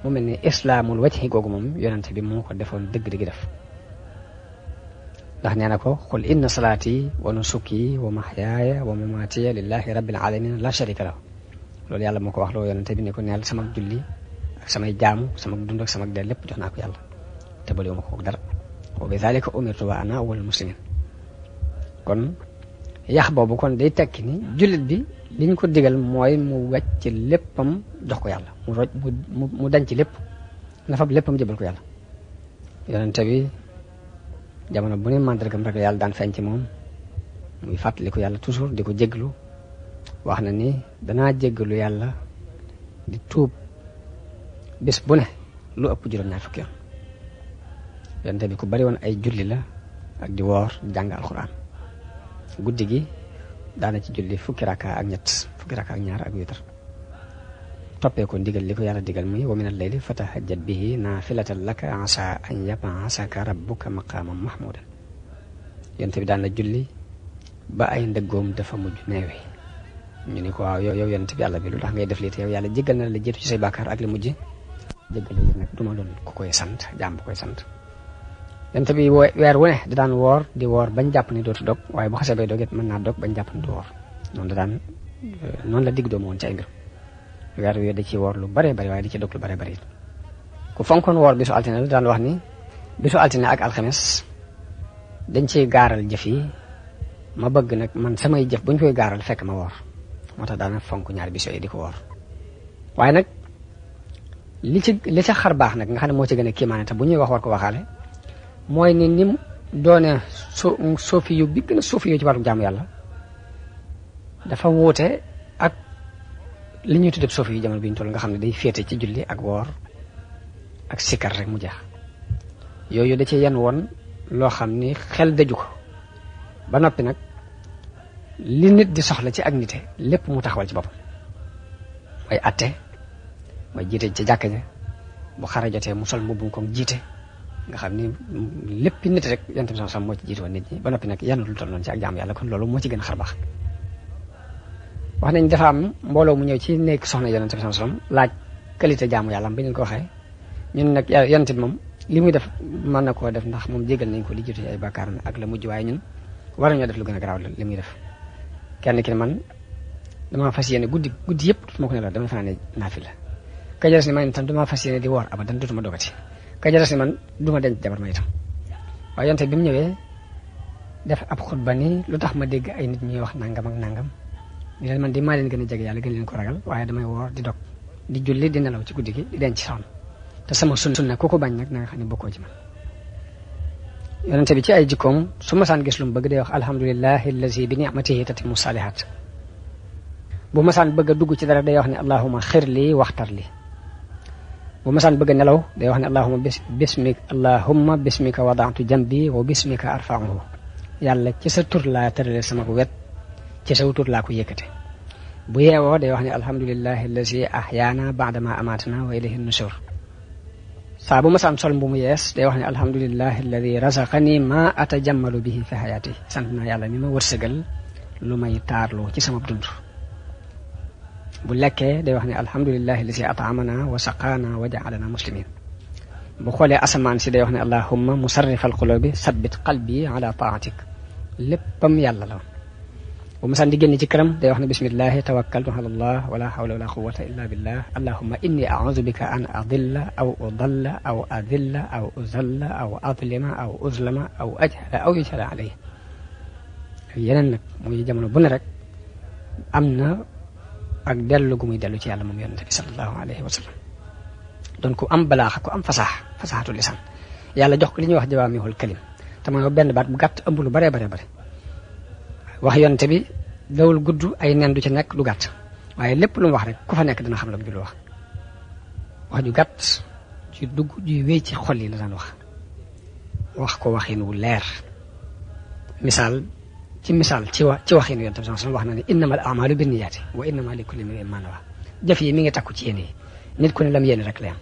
Speaker 1: mu mel ni islaamul wajhi googu moom yonente bi moo ko defoon dëgg-dëgg def ndax nee na ko qul inna salaati wa nusuki wa mahyaaya wa mamaatiya lillahi rabbil alamin la sharika lahu. loolu yàlla moo ko wax loo yonente bi ne ko neel sama julli ak samay jaamu sama dund ak sama dee lépp jox naa ko yàlla te baliwu ma ko dara wa bi dhalika umirtu wa ana awwalul muslimin. kon yax boobu kon day tekki ni jullit bi liñ ko digal mooy mu wàcc léppam jox ko yàlla mu dañ ci lépp na fab léppam jëbal ko yàlla. yonente bi jamono bu ne màndargam rek yàlla daan feeñ ci moom muy fàttaliku yàlla toujours di ko jéglu wax na ni danaa jéggalu yàlla di tuub bés bu ne lu ëpp juróom-ñaar fukki yoon. yonente bi ku bari woon ay julli la ak di woor di jàng alxuraan guddi gi daana ci julli fukki raka ak ñett fukki raka ak ñaar ak witar toppee ko ndigal li ko yàlla digal muy wa min al-layli fatahajjad bihi naafilatan laka asa an yab'asaka rabbuka maqaaman mahmuudan yonent bi daan na julli ba ay ndëggoom dafa mujj neewe ñu ni ko waaw yow yonent bi yàlla bi lu tax ngay def lii te yow yàlla jéggal na la jiitu ci say bàkkaar ak li mujj jéggal yi nag du ma doon ku koy sant jaam bu koy sant yonent bi weer wu ne da daan woor di woor bañ jàpp ni dootu dog waaye bu xasee bay dog it mën naa dog bañ jàpp ni du woor noonu la digg doomu woon ci ay mbir weer wi da ci woor lu bare bari waaye di ci dog lu bare bari ku fonkoon woor bisu altine la daan wax ni bisu altine ak alxames dañ ciy gaaral jëf yi ma bëgg nag man samay jëf buñ koy gaaral fekk ma woor moo tax daana fonk ñaari bis yooyu di ko woor waaye nag li ca xar baax nag nga xam ne moo ci gën a kiimaane te bu ñuy wax war ko waxaale mooy ni nim doone soofi yu bi gën a soofi yu ci wàllu jaamu yàlla dafa wuute ak li ñuy tuddee soofi yu jamono bi ñu toll nga xam ne day féete ci julli ak woor ak sikkar rek mu jeex yooyu da ci yenn woon loo xam ni xel daju ko ba noppi nag li nit di soxla ci ak nite lépp mu taxawal ci boppam mooy atte mooy jiite ci jàkka ja bu xare jotee mu sol mbubbum ko jiite nga xam ni lépp nit rek yonent bi sam moo ci jiite woon nit ñi ba noppi nag yenn lu toll noonu ci ak jaam yàlla kon loolu moo ci gën a xar baax wax nañ dafa am mbooloo mu ñëw ci nekk soxna yonent bi sam laaj qualité jaamu yàlla bi ñu ko waxee ñun nag yonent bi moom li muy def mën na koo def ndax moom jégal nañ ko li jiitu ci ay bàkkaar ak la mujj waaye ñun war nañoo def lu gën a garaaw li muy def kenn ki ne man damaa fas yéene guddi yëpp dutuma ko ne la dama fanaane naafila ka jaras ni man itam damaa fas yéene di woor abadan dutuma dogati ka jaras ni man duma denc jabar ma itam waaye yonte bi mu ñëwee def ab xutba ni lu tax ma dégg ay nit ñuy wax nangam ak nangam ni leen man di maa leen gën a jege yàlla gën leen ko ragal waaye damay woor di dog di julli di nelaw ci guddi gi di denc soxna te sama sunna ku ko bañ nag na nga xam ne bokkoo ci man yonente bi ci ay jikkoom su masaan gis lu mu bëgg day wax alhamdulillahi allazi bi ni'matihi tatimmu salihat bu masaan bëgg a dugg ci dara day wax ne allahuma xir lii waxtar li bu masaan bëgg a nelaw day wax ne allahuma bismika wada'tu jambi wa bismika arfa'uhu yàlla ci sa tur laa tërale sama ko wet ci sa tur laa ko yëkkate bu yeewoo day wax ne alhamdulillahi allazi ahyaana ba'dama amatana wa ilayhi nushur saa bu masaan sol mbu mu yees day wax ne alhamdulillahi alladi razaqani ma atajammalu bihi fi hayati sant naa yàlla mi ma wërsëgal lu may taarloo ci sama dund bu lekkee day wax ne alhamdulillahi alladi at'amana wa saqaana wa ja'alana muslimin bu xoolee asamaan si day wax ne allahumma musarrif alqulubi sabbit qalbi ala taatik léppam yàlla la bu masaan di génn ci këram day wax ne bismillahi tawakkaltu ala allah wala hawla wala quwwata illa billah allahumma inni a'udhu bika an adilla aw udalla aw adilla aw uzalla aw adlima aw uzlama aw ajhala aw yujhala alayhi yeneen nag muy jamono bu ne rek am na ak dellu gu muy dellu ci yàlla moom yonente bi sallallahu alayhi wa sallam doon ku am balaaxa ku am fasaxatu lisan yàlla jox ko li ñuy wax jawaamihul kalim te mooy benn baat bu gàtt ëmb lu bare wax yonte bi dawul gudd ay nen du ci nekk du gàtt waaye lépp lu mu wax rek ku fa nekk dina xam la mu jullu wax ju gàtt ci dugg ju wéy ci xol yi la daan wax ko waxin wu leer misaal ci waxin yonte bi sallallahu alayhi wasallam wax na ne innamal a'malu binniyaati wa innama likulli imri'in ma nawa jëf yi mi ngi takku ci yéen yi nit ku ne lam yéene rek la yam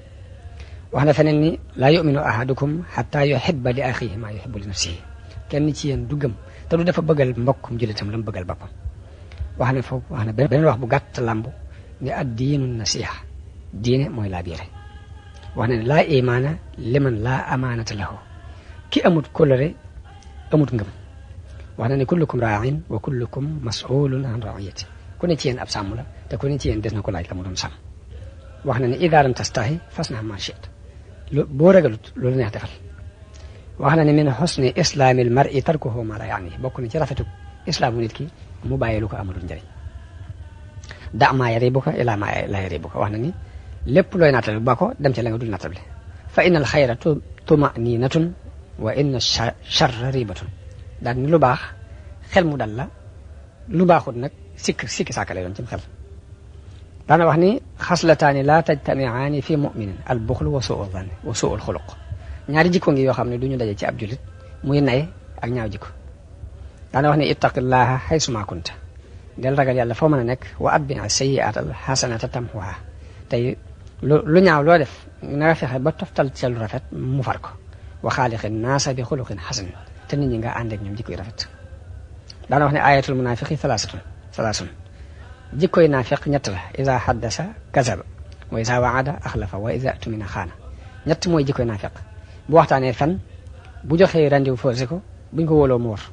Speaker 1: wax na feneen ni laa yu'minu ahadukum hatta yuhibba li axihi ma yuhibbu li nafsihi kenn ci yéen du gëm te du dafa bëggal mbokkum jullitam la mu bëggal boppam wax na beneen wax bu gàtt làmb ni ad-diinu nasiha diine mooy laa biire wax na ne laa imaana liman laa amaanata lahu ki amut kóllëre amut ngëm wax na ne kullukum raa'in wa kullukum mas'ulun an ra'iyati ku ne ci yéen ab sàmm la te ku ne ci yéen des na ko laaj la mu doon sàmm wax na ne idaa lam tastahi fasna' maa shi'ta boo ragalut loolu neex defal wax na ne min husni islaamil mar'i tarkuhu ma la yaani bokk na ci rafetu islaamu nit ki mu bàyyi lu ko amalul njëriñ da maa yaribuka ilaa maa laa yaribuka wax na ni lépp looy nattale ba ko dem ci la nga dul nattable fa innal xayra tuma'ninatun wa inna sharra ribatun daal ni lu baax xel mu dal la lu baaxut nag sikki sàkka lay doon ci xel daana wax ni xaslataani laa tajtamiaani fi muminin al buxlu wa suu zanni wa suu al xuluq ñaari jikko ngi yoo xam ne du ñu daje ci ab jullit muy nay ak ñaaw jikko daana wax ne ittaqillaha haysuma kunta del ragal yàlla foo mën a nekk wa atbi sayyi'ata al hasanata tamhuha tey lu ñaaw loo def na nga fexe ba toftal ci lu rafet mu far ko wa xaaliqin naasa bi xuluqin xasan te nit ñi nga ànd ak ñoom jikkoy rafet daana wax ne ayatul munaafiqi salaasun jikkoy naafiq ñett la iza haddasa kazaba wa iza waada axlafa wa iza tumina xaana ñett mooy jikkoy naafiq bu waxtaanee fen bu joxee rendez-vous forcé ko buñ ko wóoloo mu war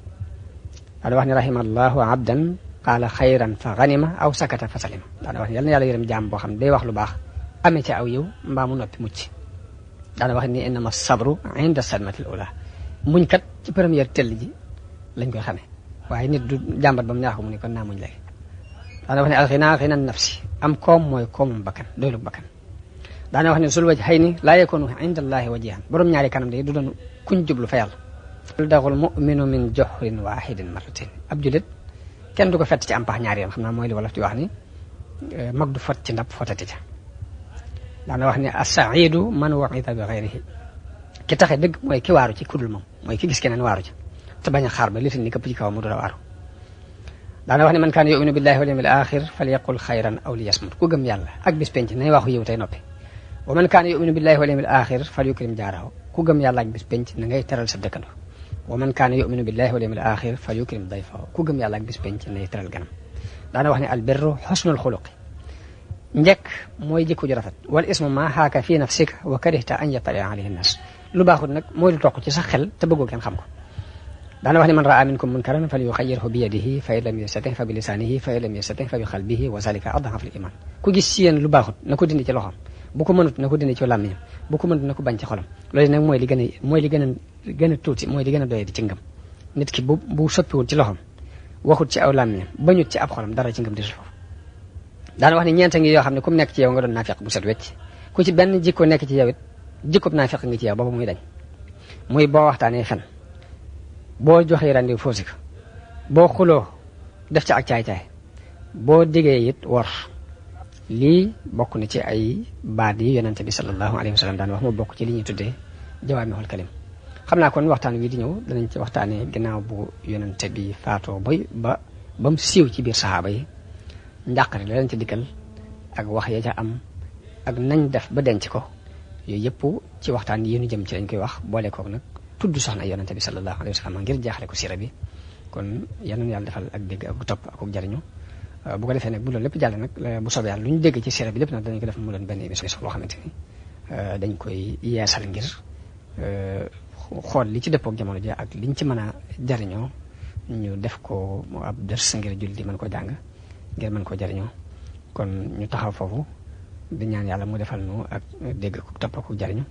Speaker 1: daana wax ne rahimallahu abdan qaala xayran fa ganima aw sakata fa salima daana wax ne yal na yàlla yërëm jaam boo xam ne day wax lu baax amee ci aw yow mbaa mu noppi mucc daana wax ni innama sabru inda sadmatil ula muñ kat ci première tell ji lañ koy xamee waaye nit du jàmbat ba mu neex ko mu ne kon naa muñ léegi daana wax ne alxina xina nafsi am koom mooy koomum bakkan doylu bakkan daana wax ne sul waj xëy ni laa yakunu inda allahi wajihan borom ñaari kanam de du doon kuñ jublu fa yàlla daxul muminu min joxrin wahidin marratin ab julit kenn du ko fett ci am pax ñaari yoon xam naa mooy li wolof di wax ni mag du fot ci ndab fotati ca daana wax ne as-saidu man wa'ida bi ghayrihi ki taxe dëgg mooy ki waaru ci kudul moom mooy ki gis keneen waaru ci te bañ a xaar ba litin ni këpp ci kaw mu dul a waaru daana wax ne man kaana yuminu billahi wal yawmil axir falyaqul xayran aw liyasmut ku gëm yàlla ak bis penc nay waxu yiw tey noppi wa man kaana yuminu billahi wal yawmil axir falyukrim jaarahu ku gëm yàlla ak bis penc na ngay teral sa dëkkandoo wa man kaana yuminu billahi wal yawmil axir falyukrim dayfahu ku gëm yàlla ak bis penc nay teral ganam daana wax ne albirru xusnul xuluqi njëkk mooy jikko ju rafet wal ismu ma xaaka fii nafsika wa karihta an yatali alayhi nnas lu baaxul nag mooy lu toq ci sa xel te bëggoo kenn xam ko daana wax ne man raa minkum munkaran falyughayyirhu bi yadihi fa in lam yastati' fa bi lisanihi fa in lam yastati' fa bi qalbihi wa zalika ad'afu al-iman ku gis ci yéen lu baaxut na ko dindi ci loxoom bu ko mënut na ko dindi ci làmmiñam bu ko mënut na ko bañ ci xolam loolu nag mooy li gën a tuuti mooy li gën a doye di ci ngëm nit ki bu soppiwul ci loxoom waxut ci aw làmmiñam bañut ci ab xolam dara ci ngëm di suuf daana wax ne ñeenta ngi yoo xam ne ku mu nekk ci yow nga doon naafiq bu set wecc ku ci benn jikko nekk ci yow it jikkob naafiq ngi ci yow boobu muy dañ muy boo waxtaanee fen boo joxee rendez-vous faussé ko boo xuloo def ci ak caay-caay boo diggee it wor lii bokk na ci ay baat yi yonente bi sallallahu alayhi wa sallam daan wax mu bokk ci li ñuy tuddee jawaamihul kalim xam naa kon waxtaan wi di ñëw danañ ci waxtaanee ginnaaw bu yonente bi faatoo ba mu siiw ci biir saxaaba yi njàqare la leen ci dikkal ak wax ya ca am ak nañ def ba denc ko yooyu yëpp ci waxtaan yi ñu jëm ci lañ koy wax boole koog nag tudd soxna yonente bi sallallahu alayhi wa sallam ngir jaaxale ko sira bi kon yal na yàlla defal ak dégg ak topp ak jariñu bu ko defee nag bu loolu lépp jàll nag bu soobee yàlla lu ñu dégg ci sira bi lépp nag dañu ko def mu doon benn émission loo xamante ni dañ koy yeesal ngir xool li ci dëppoo ak jamono ji ak liñ ci mën a jariñoo ñu def ko ab ders ngir julli di mën ko jàng ngir mën ko jariñoo kon ñu taxaw foofu di ñaan yàlla mu defal nu ak dégg ko topp ak jariñu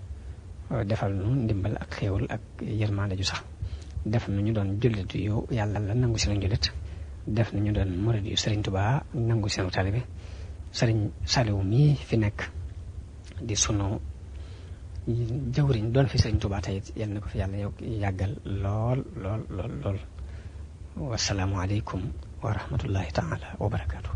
Speaker 1: defal nu ndimbal ak xéewal ak yërmande ju sax def nu ñu doon jullit yu yàlla la nangu si nañ jullit def na ñu doon murid yu Sëriñ Tuubaa nangu si nañ taalibe Sëriñ Saliou mii fi nekk di sunu jawriñ doon fi Sëriñ Tuubaa tey yal na ko fi yàlla yàggal lool wasalaamu aleykum wa rahmatullahi taala wa barakaatu